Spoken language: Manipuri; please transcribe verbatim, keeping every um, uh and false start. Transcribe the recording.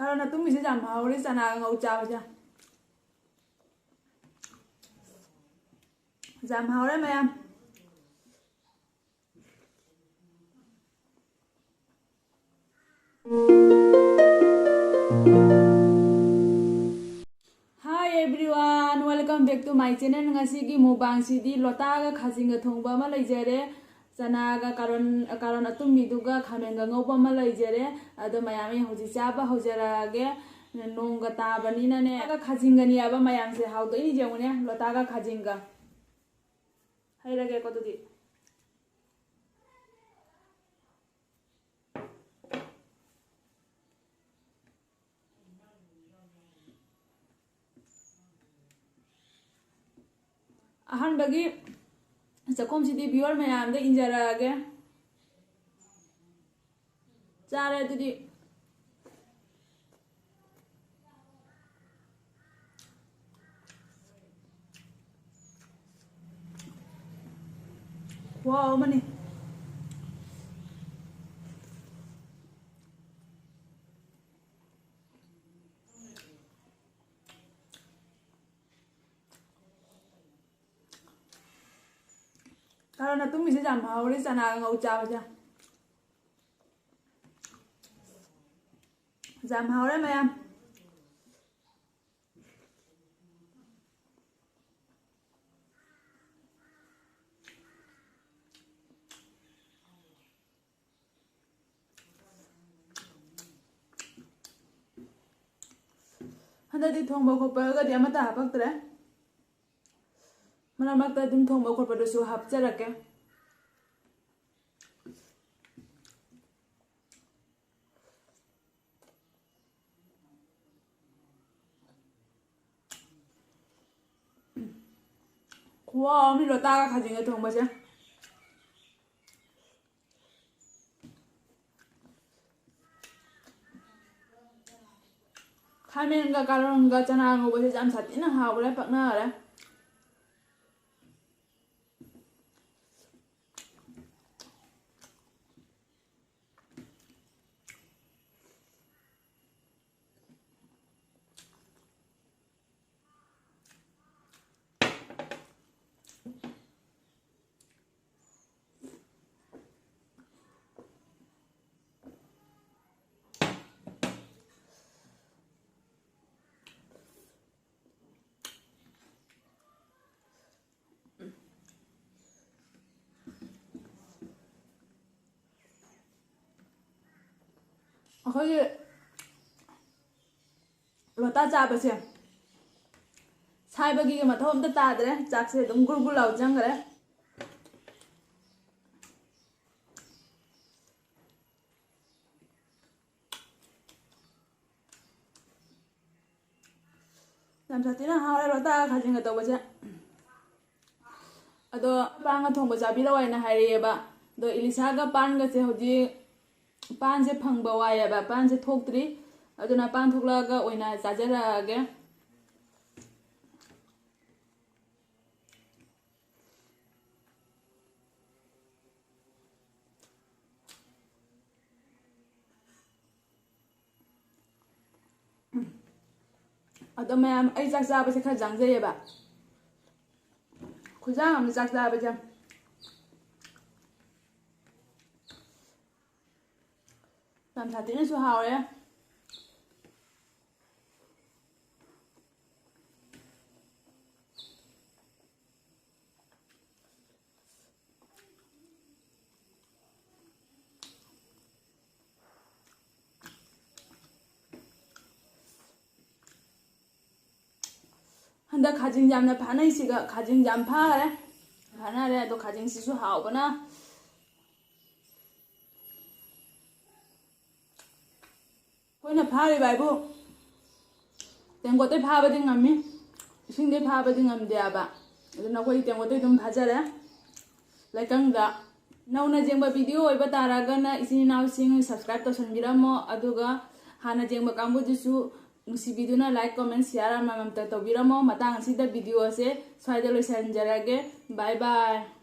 ꯀꯥꯔꯣꯟ ꯑꯇꯨꯝꯕꯤꯁꯦ ꯌꯥꯝ ꯍꯥꯎꯔꯦ, ꯆꯅꯥꯒ ꯉꯧ ꯆꯥꯕꯁꯦ꯫ ꯌꯥꯝ ꯍꯥꯎꯔꯦ ꯃꯌꯥꯝ꯫ Hi everyone, welcome back to my channel. ꯉꯁꯤꯒꯤ ꯃꯨꯛꯕꯥꯡꯁꯤꯗꯤ ꯂꯣꯇꯥꯒ ꯈꯥꯖꯤꯡꯒ ꯊꯣꯡꯕ ꯑꯃ ꯂꯩꯖꯔꯦ, ꯆꯅꯥꯒ ꯀꯥꯔꯣꯟ, ꯀꯥꯔꯣꯟ ꯑꯇꯨꯝꯕꯤꯗꯨꯒ ꯈꯥꯃꯦꯟꯒ ꯉꯧꯕ ꯑꯃ ꯂꯩꯖꯔꯦ꯫ ꯑꯗꯣ ꯃꯌꯥꯝ, ꯑꯩ ꯍꯧꯖꯤꯛ ꯆꯥꯕ ꯍꯧꯖꯔꯛꯑꯒꯦ꯫ ꯅꯣꯡꯒ ꯇꯥꯕꯅꯤꯅꯅꯦ, ꯂꯣꯇꯥꯒ ꯈꯥꯖꯤꯡꯒꯅꯤ ꯍꯥꯏꯕ ꯃꯌꯥꯝꯁꯦ, ꯍꯥꯎꯗꯣꯏꯅꯤ ꯌꯦꯡꯉꯨꯅꯦ, ꯂꯣꯇꯥꯒ ꯈꯥꯖꯤꯡꯒ꯫ ꯍꯩꯔꯒꯦꯀꯣ ꯑꯗꯨꯗꯤ꯫ ꯑꯍꯥꯟꯕꯒꯤ ꯆꯥꯛꯈꯨꯝꯁꯤꯗꯤ viewer ꯃꯌꯥꯝꯗ ꯏꯟꯖꯔꯛꯑꯒꯦ꯫ ꯆꯥꯔꯦ ꯑꯗꯨꯗꯤ꯫ ꯈꯨꯍꯥꯎ ꯑꯃꯅꯤ꯫ ꯀꯥꯔꯣꯟ ꯑꯇꯨꯝꯕꯤꯁꯦ ꯌꯥꯝ ꯍꯥꯎꯔꯦ, ꯆꯅꯥꯒ ꯉꯧ ꯆꯥꯕꯁꯦ꯫ ꯌꯥꯝ ꯍꯥꯎꯔꯦ ꯃꯌꯥꯝ꯫ ꯍꯟꯗꯛꯇꯤ ꯊꯣꯡꯕ ꯈꯣꯠꯄꯒꯗꯤ ꯑꯃꯠꯇ ꯍꯥꯄꯛꯇ꯭ꯔꯦ꯫ ꯃꯔꯛ ꯃꯔꯛꯇ ꯑꯗꯨꯝ ꯊꯣꯡꯕ ꯈꯣꯠꯄꯗꯁꯨ ꯍꯥꯞꯆꯔꯛꯀꯦ꯫ ꯈꯨꯍꯥꯎ ꯑꯃꯅꯤ ꯂꯣꯇꯥꯒ ꯈꯥꯖꯤꯡꯒ ꯊꯣꯡꯕꯁꯦ꯫ ꯈꯥꯃꯦꯟꯒ ꯀꯥꯔꯣꯟꯒ ꯆꯅꯥ ꯉꯧꯕꯁꯦ ꯌꯥꯝ ꯁꯥꯊꯤꯅ ꯍꯥꯎꯈ꯭ꯔꯦ, ꯄꯛꯅꯈ꯭ꯔꯦ꯫ ꯑꯩꯈꯣꯏꯒꯤ ꯂꯣꯇꯥ ꯆꯥꯕꯁꯦ ꯁꯥꯏꯕꯒꯤ ꯃꯊꯧ ꯑꯝꯇ ꯇꯥꯗ꯭ꯔꯦ꯫ ꯆꯥꯛꯁꯦ ꯑꯗꯨꯝ ꯒꯨꯔ ꯒꯨꯔ ꯂꯥꯎ ꯆꯪꯈ꯭ꯔꯦ꯫ ꯌꯥꯝ ꯁꯥꯊꯤꯅ ꯍꯥꯎꯔꯦ ꯂꯣꯇꯥꯒ ꯈꯥꯖꯤꯡꯒ ꯇꯧꯕꯁꯦ꯫ ꯑꯗꯣ ꯄꯥꯟꯒ ꯊꯣꯡꯕ ꯆꯥꯕꯤꯔꯛꯑꯣ ꯍꯥꯏꯅ ꯍꯥꯏꯔꯛꯑꯦꯕ꯫ ꯑꯗꯣ ꯏꯂꯤꯁꯥꯒ ꯄꯥꯟꯒꯁꯦ ꯍꯧꯖꯤꯛ ꯄꯥꯟꯁꯦ ꯐꯪꯕ ꯋꯥꯏꯑꯦꯕ, ꯄꯥꯟꯁꯦ ꯊꯣꯛꯇ꯭ꯔꯤ꯫ ꯑꯗꯨꯅ ꯄꯥꯟ ꯊꯣꯛꯂꯛꯑꯒ ꯑꯣꯏꯅ ꯆꯥꯖꯔꯛꯑꯒꯦ꯫ ꯑꯗꯣ ꯃꯌꯥꯝ, ꯑꯩ ꯆꯥꯛ ꯆꯥꯕꯁꯦ ꯈꯔ ꯆꯪꯖꯩꯌꯦꯕ꯫ ꯈꯨꯌꯥꯝ ꯑꯃ ꯆꯥꯛ ꯆꯥꯕꯁꯦ꯫ ꯌꯥꯝ ꯁꯥꯊꯤꯅꯁꯨ ꯍꯥꯎꯔꯦ꯫ ꯍꯟꯗꯛ ꯈꯥꯖꯤꯡ ꯌꯥꯝꯅ ꯐꯥꯅꯩꯁꯤꯒ, ꯈꯥꯖꯤꯡ ꯌꯥꯝ ꯐꯥꯈꯔꯦ, ꯐꯥꯅꯔꯦ꯫ ꯑꯗꯣ ꯈꯥꯖꯤꯡꯁꯤꯁꯨ ꯍꯥꯎꯕꯅ꯫ ꯑꯩꯈꯣꯏꯅ ꯐꯥꯔꯤꯕ ꯍꯥꯏꯕꯨ ꯇꯦꯡꯀꯣꯠꯇꯩ ꯐꯥꯕꯗꯤ ꯉꯝꯃꯤ, ꯏꯁꯤꯡꯗꯩ ꯐꯥꯕꯗꯤ ꯉꯝꯗꯦ ꯍꯥꯏꯕ꯫ ꯑꯗꯨꯅ ꯑꯩꯈꯣꯏ ꯇꯦꯡꯀꯣꯠꯇꯩ ꯑꯗꯨꯝ ꯐꯥꯖꯔꯦ꯫ ꯂꯩꯀꯪꯗ ꯅꯧꯅ ꯌꯦꯡꯕ video ꯑꯣꯏꯕ ꯇꯥꯔꯒꯅ ꯏꯆꯤꯟ ꯏꯅꯥꯎꯁꯤꯡ subscribe ꯇꯧꯁꯟꯕꯤꯔꯝꯃꯣ, ꯑꯗꯨꯒ ꯍꯥꯟꯅ ꯌꯦꯡꯕ ꯀꯥꯡꯕꯨꯗꯨꯁꯨ ꯅꯨꯡꯁꯤꯕꯤꯗꯨꯅ like, comment, share ꯑꯃꯃꯝꯇ ꯇꯧꯕꯤꯔꯝꯃꯣ꯫ ꯃꯇꯥꯡ ꯑꯁꯤꯗ video ꯑꯁꯦ ꯁ꯭ꯋꯥꯏꯗ ꯂꯣꯏꯁꯤꯟꯖꯔꯒꯦ꯫ Bye bye꯫